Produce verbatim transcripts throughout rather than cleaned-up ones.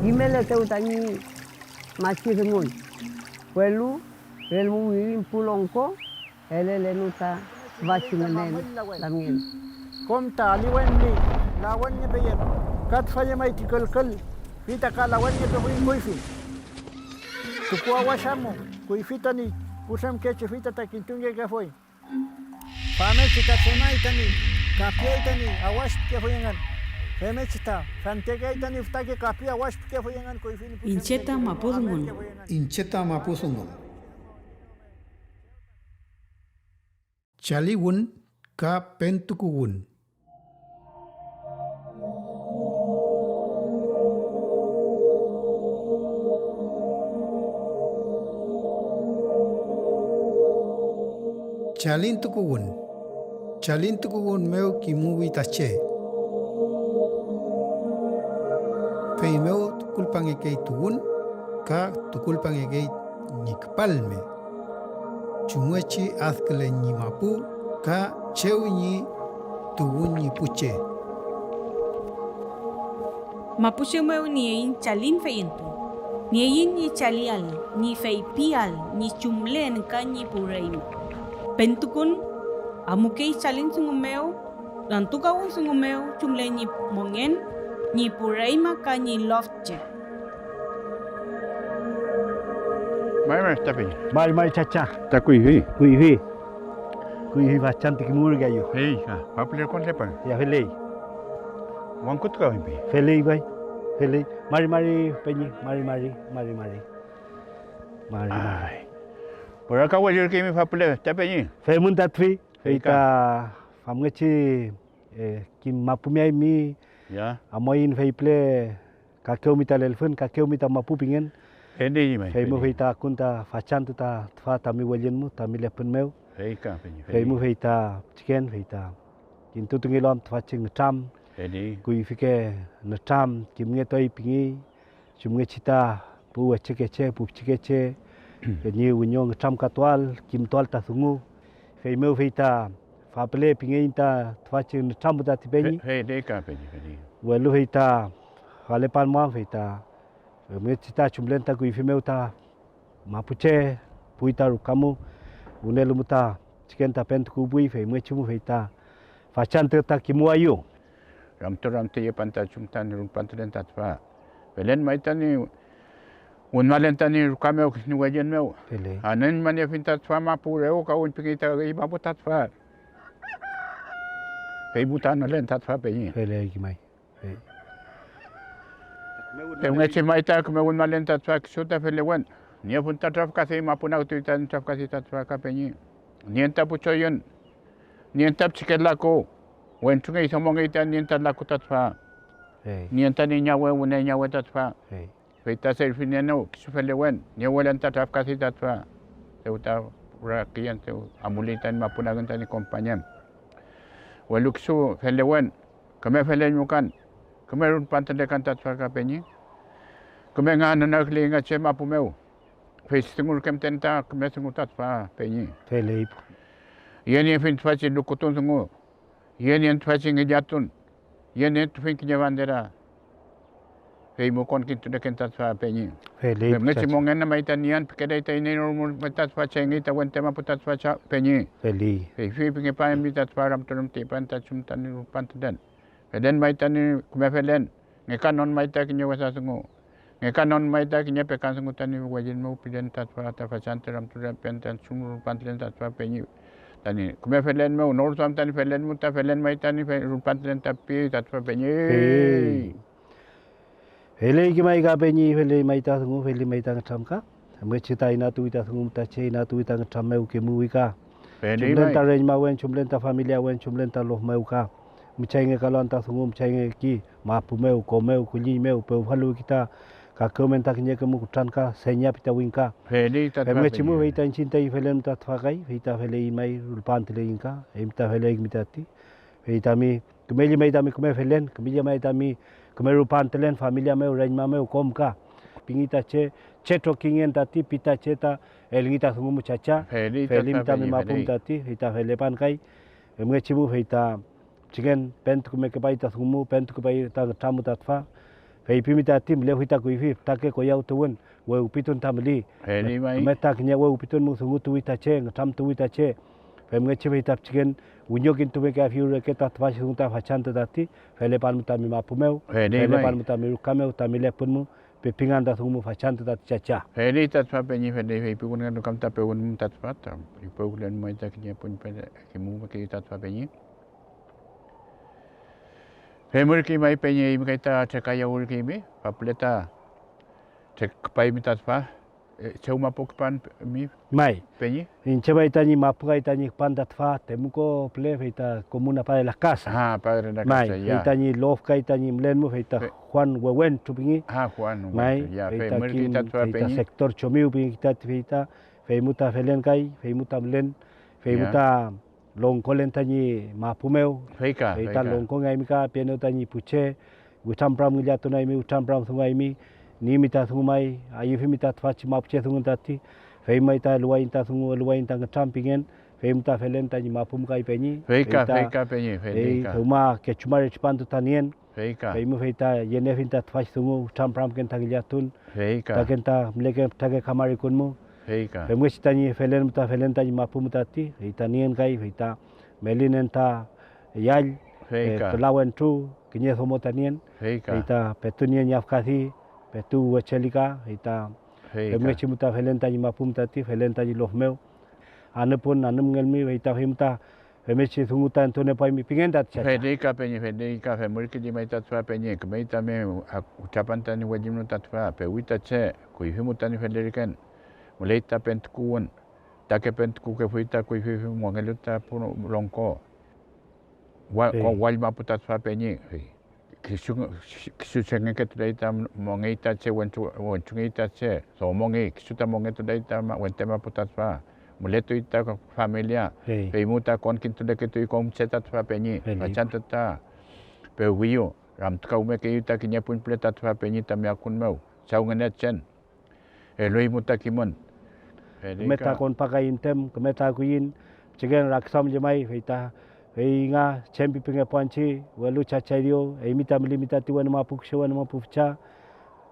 Kimeletew tañi machi dungun, welu relmu wirin pu longko elelenu ta tüfachi ngünen lamngen. Kom ta aliwen ñi lawenngepeyen, ka tüfa llemay ti külkül, fey ta ka lawenngepefuy kuyfi. Tukuawash amu, kuyfi tañi putremkechi, fey ta, ta kintungekefuy. Famngechi ta tremay tañi kapiay tañi awash pikefuy engün. Femngechi ta fentekeay tañi fütake kapi awash pikefuy engün kuyfi ñi pu Iñche ta mapu dungun. Iñche ta mapu dungun. Chaliwün ka pentukuwün. Chalintukuwün. Chalintukuwün mew kimuwi ta che. Feymew tukulpangekey tuwün ka tukulpangekey ñi küpalme. Chumngechi adkülen ñi mapu ka chew ñi tuwün ñi pu che. Mapuche mew nieiñ chalin feyentun. Nieiñ ñi chalial, ñi feypial ñi chumlen ka ñi pu reñma. Pentukun amukey chalin dungu mew, ramtukawün dungu mew chumlen ñi mongen, ñi pu reñma ka ñi lofche. Mari mari, ta peñi. Mari mari, chacha. Ta kuyfi. Kuyfi. Kuyfi fachantü kimürkeayu. Fey, ah, fapülerkon lepay. Ya, feley. Wangkutukawimpi. Feley, bay. Feley. Mari mari, peñi. Mari mari, mari mari. Mari mari. Ay. Pürakawellürkeymi fapüle, ta peñi. Femün ta tüfi, fey ta famngechi, eh, kim mapu meaymi. Ya. Amuaiñ fey püle. Kakewmi ta lelfün, kakewmi ta mapu pingen. Feymew fey ta akun ta fachantü ta tüfa tami wellün mu, tami lepün mew. Feymew fey ta pichiken, fey ta kintutungelu am tüfachi ngütram. Kuyfike nütram kimngetuay pingey, chumngechi ta pu wechekeche, pu pichikeche, ñi wiño ngütramkatuael, kimtuael ta dungu. Feymew fey ta fapüle pingeiñ ta tüfachi nütram tati peñi. Welu fey ta falepan mu am, fey ta femngechi ta chumlen ta kuyfi mew ta mapuche, puwi ta ruka mu, wünelu mu ta chiken ta pentukuwpuy, femngechi mu fey ta fachantü ta kimuwayu. Ramtu ramtuyepan ta chumtan rulpantulen ta tüfa. Felen may tañi wünmalen tañi ruka mew kiñe wellün mew. Anüñmaniefiñ ta tüfa mapu rew ka wüñpingey ta üy mapu ta tüfa. Fey mu ta anülen ta tüfa peñi. Femngechi may ta küme wünmalen ta tüfa kisu ta felewen. Niefun ta trafkadey, mapu nagtuy ta trafkadey ta tüfa ka peñi. Nien ta pu choyün, nien ta pichike laku, wentrungey domongey ta nien ta laku ta tüfa. Nien ta nieñawe, wüne ñawe ta tüfa. Fey ta serfinienew kisu felewen, niewelan ta trafkadey ta tüfa, dew ta pura küyen dew amuley tañi mapu nagün tañi kompañem. Welu kisu felewen, küme feleñmukan, küme rulpantulekan ta tüfa ka peñi. Küme nga nünagküley nga che mapu mew, feychi dungu reke müten ta küme dungu ta tüfa peñi. Feley. Yeniefiñ tüfachi lukutun dungu. Yenien tüfachi ngillatun, yenien tufiñ kiñe bandera, fey mu konkintuneken ta tüfa peñi. Femngechi mongen may ta niean pikeley ta iney no rume ta tüfachi engey ta wente mapu ta tüfachi peñi. Fey feypingepaemi ta tüfa ramtualu müten ta chumtan rupantulen. Felen may tañi küme felen. Ngekanon may ta kiñe wesa dungu, ngekanon may ta kiñe pekan dungu tañi wellün mew pilen ta tüfa ta fachantü ramtulepen ta chumru rupantulen ta tüfa peñi. Tañi küme felen mew, nor duam tañi felen mew ta felen may tañi fe-, rupantulen ta pi ta tüfa peñi. Feley kimay ka peñi, feley may ta dungu, feley may ta ngütramka. Femngechi ta inatuwi ta dungu ta che inatuwi ta ngütram mew kimuwi ka. Chumlen ta reñmawen, chumlen ta familiawen, chumlen ta lof mew ka. Müchayngekalu anta dungu, müchayngeki mapu mew, ko mew, kulliñ mew, pewfaluwki ta Kakewmen ta kiñeke mu kutran ka, seña pi ta wingka. Femngechi mu fey ta iñchiñ taiñ felen ta tüfa kay, fey ta feleiñ may, rulpantüleiñ ka, eymi ta feleykimi tati, fey tami küme llemay tami küme felen, küme llemay tami küme rupantülen familia mew, reñma mew, kom ka. Pingi ta che, che trokiñngen tati, pi ta che ta elngi ta dungu mu chacha, felim tami mapum tati, fey ta felepan kay, femngechi mu fey ta pichiken pentukumekepay ta dungu mu, pentukepay ta ngütram mu ta tüfa, feypimi tati mülefuy ta kuyfi fütake koyawtuwün, wewpitun ta müli. Küme ta kiñe wewpitun mu dungutuwi ta che, ngütramtuwi ta che, femngechi fey ta pichiken wiñokintumekeafiyu reke ta tüfachi dungu ta fachantü tati, felepan mu tami mapu mew, felepan mu tami ruka mew, tami lepün mu, pepingan ta dungu mu fachantü tati chacha. Feli ta tüfa peñi, feli feypiwünngelu kam ta pewün mu ta tüfa, ta pewkülen may ta kiñe puñ pele, kimumekeyu ta tüfa peñi. Femürkey may peñi, eymi kay ta trekayawürkeymi, papule ta tre-, küpaymi ta tüfa, eh, chew mapu küpan mi. May. Peñi. Iñche may tañi mapu kay tañi küpan ta tüfa, Temuco püle, fey ta comuna Padre Las Casas. Ah, Padre Las Casas, ya. May, fey tañi lof kay tañi mülen mu, fey ta Juan Wewentru pingi. Ah, Juan Wewentru, ya. May, fey ta kim, fey ta sector Chomiw pingi tati, fey ta, fey mu ta felen kay, fey mu ta mülen, fey mu ta longkolen tañi mapu mew, fey ka, fey ta longkongeaymi ka pienew tañi pu che, witrampüram ngillatunaymi, witrampüram dunguaymi, nimi ta dungu may, ayüfimi ta tüfachi mapuche dungun tati, fey may ta eluwayiñ ta dungu, eluwayiñ ta ngütram pingen, fey mu ta felen tañi mapu mu kay peñi, fey ka, fey ka peñi, fey ka. Dewma kechu mari tripantu ta nien, fey ka. Feymu fey ta yeniefiñ ta tüfachi dungu, witrampüramken ta ngillatun, fey ka. Taken ta müleken fütrake kamarikun mu, fey ka. Femngechi tañi felen mu ta felen tañi mapu mu tati, fey ta nien kay, fey ta melinen ta yall, fey eh, ka. Küla wentru, kiñe domo ta nien, fey ka. Fey ta petu nien yafkadi, petu wechelika, fey ta fey ka. Femngechi mu ta felen tañi mapu mu tati, felen tañi lof mew, anüpun anümngelmi, fey ta fey mu ta femngechi dungu ta entuniepuaymi pingen tati chacha. Feli ka peñi, feli ka femürke llemay ta tüfa peñi, kümey tami ak-, witrapan tañi wellimnu ta tüfa, pewi ta che, kuyfi mu tañi feleriken, müley ta pentukuwün, ta ke pentukukefuy ta kuyfi mongelu ta pu longko. Wa-, fey. Ko wall mapu ta tüfa peñi, fey. Kisu, kisu chengeketuley ta mongey ta che wentru, wentrungey ta che, domongey, kisu ta mongetuley ta ma-, wente mapu ta tüfa, mületuy ta familia, fey. Feymu ta konkintuleketuy kom che ta tüfa peñi, feli. Fachantü ta pewwiyu, ramtukawmekeyu ta kiñe pun püle ta tüfa peñi tami akun mew, Chaw Ngünechen. Elueymu ta kimün. Rume ta konpakay intem, küme ta akuyin, pichiken rakiduam llemay, fey ta, fey nga chem pipingepuanchi, welu Chachay Dios, eymi ta mülimi tati wenu mapu, kisu wenu mapu fücha,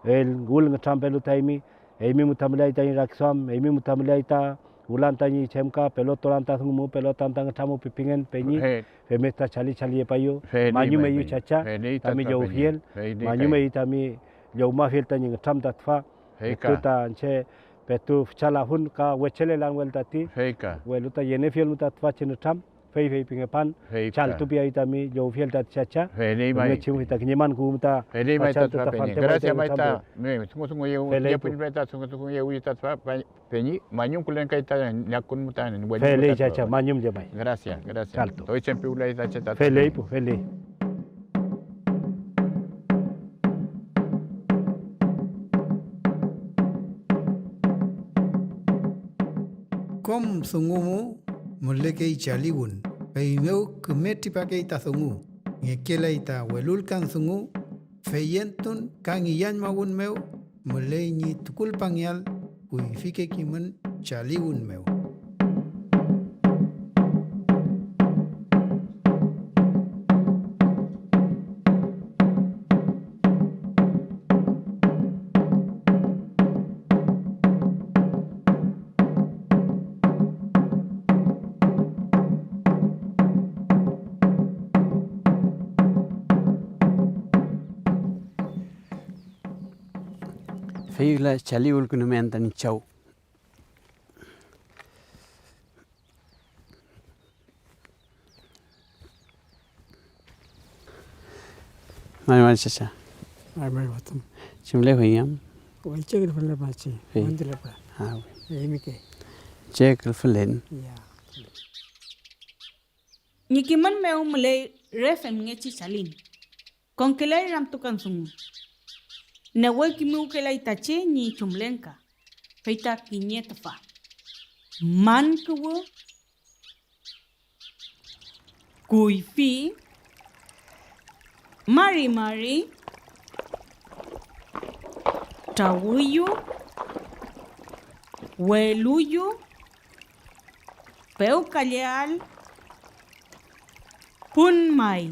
el wül nütrampelu ta eymi, eymi mu ta müleay tañi rakiduam, eymi mu ta müleay ta wulan tañi chemka, pelotolan ta dungu mu, pelotan ta ngütramu pipingen peñi, fey. Femngechi ta chali chaliyepayu, mañumeyu chacha, tami llowfiel, mañumeyu tami llowmafiel tañi ngütram ta tüfa. Fey ka. Petu ta iñche petu füchalafun ka wechelelan wel tati. Fey ka. Welu ta yeniefiel mu ta tüfachi nütram, fey feypingepan, fey ka. Chaltu piay tami llowfiel tati chacha. Feley may. Femngechi mu ta kiñe man kuwü mu ta fachantü ta falta may ta nütram. Gracias may ta, me, dungu dungu yew, feley pu. Yepuñ may ta dungu dungu yew ta tüfa, pa-, peñi, mañumkülen kay ta ñakun mu ta, feley chacha, mañum llemay. Gracias, gracias. Chaltu. Doy chempiwlay ta che ta. Feley pu, feley. Kom dungu mu mülekey chaliwün, feymew küme tripakey ta dungu, ngekelay ta welulkan dungu, feyentun ka ngillañmawün mew müley ñi tukulpangeael kuyfike kimün chaliwün mew. Fey wüla chaliwülkünumean tañi chaw. Mari mari chacha. Mari mari fotüm. Chumlefuy ñi am. Waychekülfün lepachi, fey. Wentülepa. Ah, wi. Eymi kay. Chekülfülen. Ya. Ñi kimün mew müley re femngechi chalin. Konkelay ramtukan dungu. Newe kimuwkelay ta che ñi chumlenka, fey ta kiñe tüfa: man kuwü, kuyfi, mari mari, trawüyu, weluyu, pewkalleael, pun may.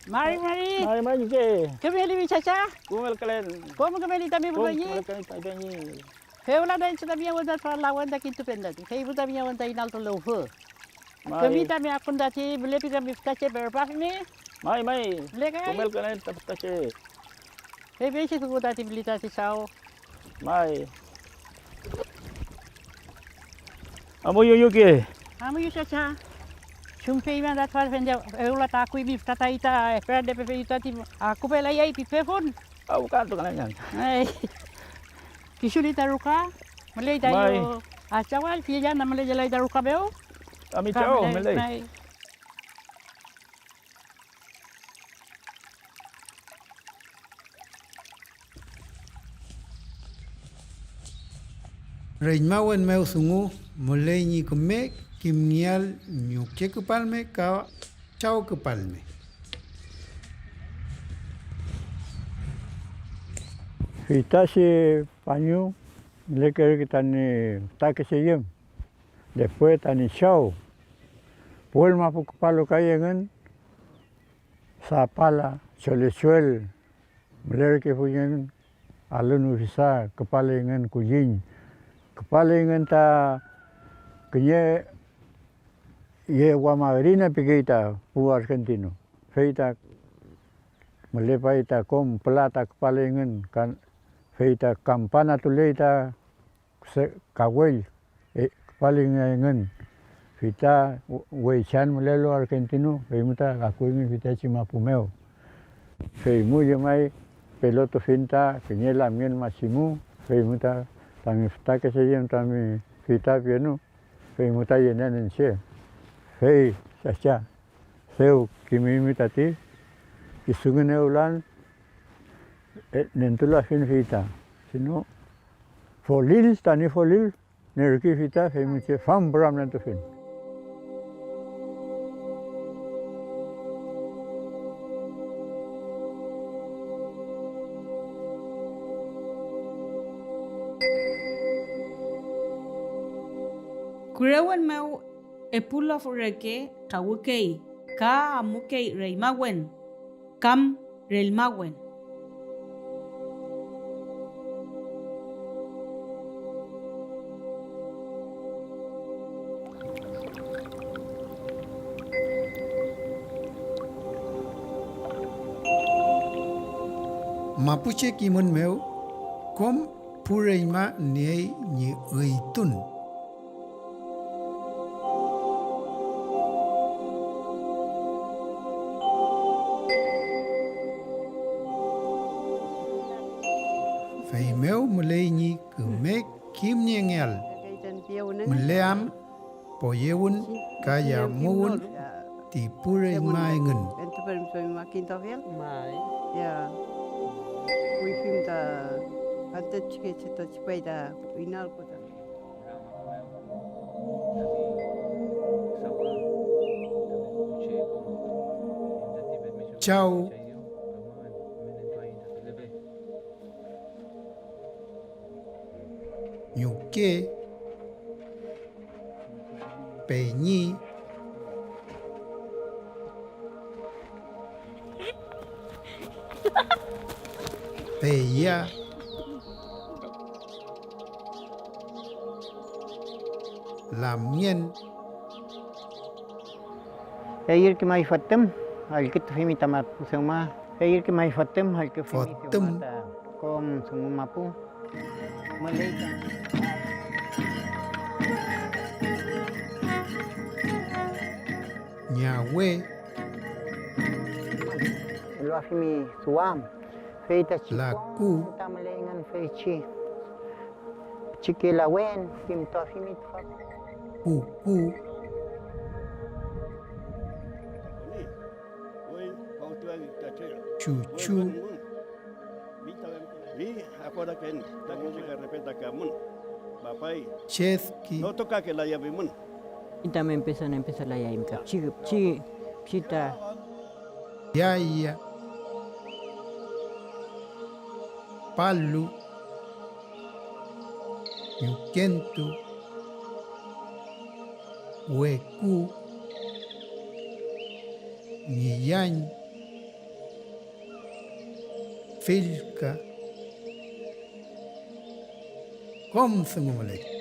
Mari, mari. Mari, mari, ñuke. Kümeli mi chacha. Kümelkalen. Kom kümeli tami pu peñi. Kümelkalen tami peñi. Fewla ta iñche tami awen ta trawün ta kintupen tati. Fey pu tami awen ta inaltu lewfü. Mari. Kemi tami akun tati mülepi tami fütache perpafimi. May, may. Mülekay. Kümelkalen ta fütache. Feychi dungu tati püli tati saw. May. Amuyu ñuke. Amuyu chacha. Chumpeyma ta tüfa fende ewla ta akuymi fütra tayi ta esperante pepeyu tati akupelayay pipefun. Aw, kantu kanañan. Ay. Kisuli ta ruka, müley tayu achawall, kiñe llana müleyelay ta ruka mew. Ami chaw, müley. Reñmawen mew dungu müley ñi küme kimngeael ñuke küpalme ka chaw küpalme. Feytachi pañu mülekerke tañi fütakeche yem, después tañi chaw. Puwel mapu küpalu kay engün, Zapala, Cholechuel, mülerkefuy engün alün ufisa, küpaley engün kulliñ, küpaley engün ta kiñe yewa madrina pikey ta pu argentino, fey ta mülepay ta kom pülata küpaley engün, ka, fey ta kampanatuley ta se-, kawell, e, küpalingey engün, fey ta we-, weychan mülelu Argentino, feymu ta akuyngün feytachi mapu mew. Feymu llemay, pelotufin ta kiñe lamngen machi mu, feymu ta tami fütakeche yem tami feyta pienu, feymu ta yenen iñche. Fey, chacha, dew kimiymi tati, kisu ngünewlan, e, nentulafiñ fey ta, sino folil, tañi folil nerkifi ta, femngechi fampüramnentufin. Kurewen mew epu lof reke trawükey ka amukey reñmawen kam rellmawen. Mapuche kimün mew kom pu reñma niey ñi üytun. Feymew müley ñi küme kimniengeael, müleam poyewün ka yamuwün ti pu reñma engün. Entu permiso mi makintuafiel. May. Ya. Wifi ta antes chike cheta chipay ta inalko ta. Chaw. Ñuke, peñi, peya, lamngen. Eyürke may fotüm, allkütufimi ta mapu dewma. Eyürke may fotüm, allküfimi dewma ta kom dungu mapu. Müley ta ñawe. Eluafimi duam, fey ta laku. Ta müleyngün feychi. Pichike lawen, kimtuafimi tüfa. Puku. Chuchu. Y acuérdake, también se respeta que amun, papay. Chedki. No toca que la llamemos. Y también empiezan, empieza la llamka. Chi, chi, chita. Yaya. Palu. Ñukentu. Weku. Ngillañ. Fillka, kom dungu müley.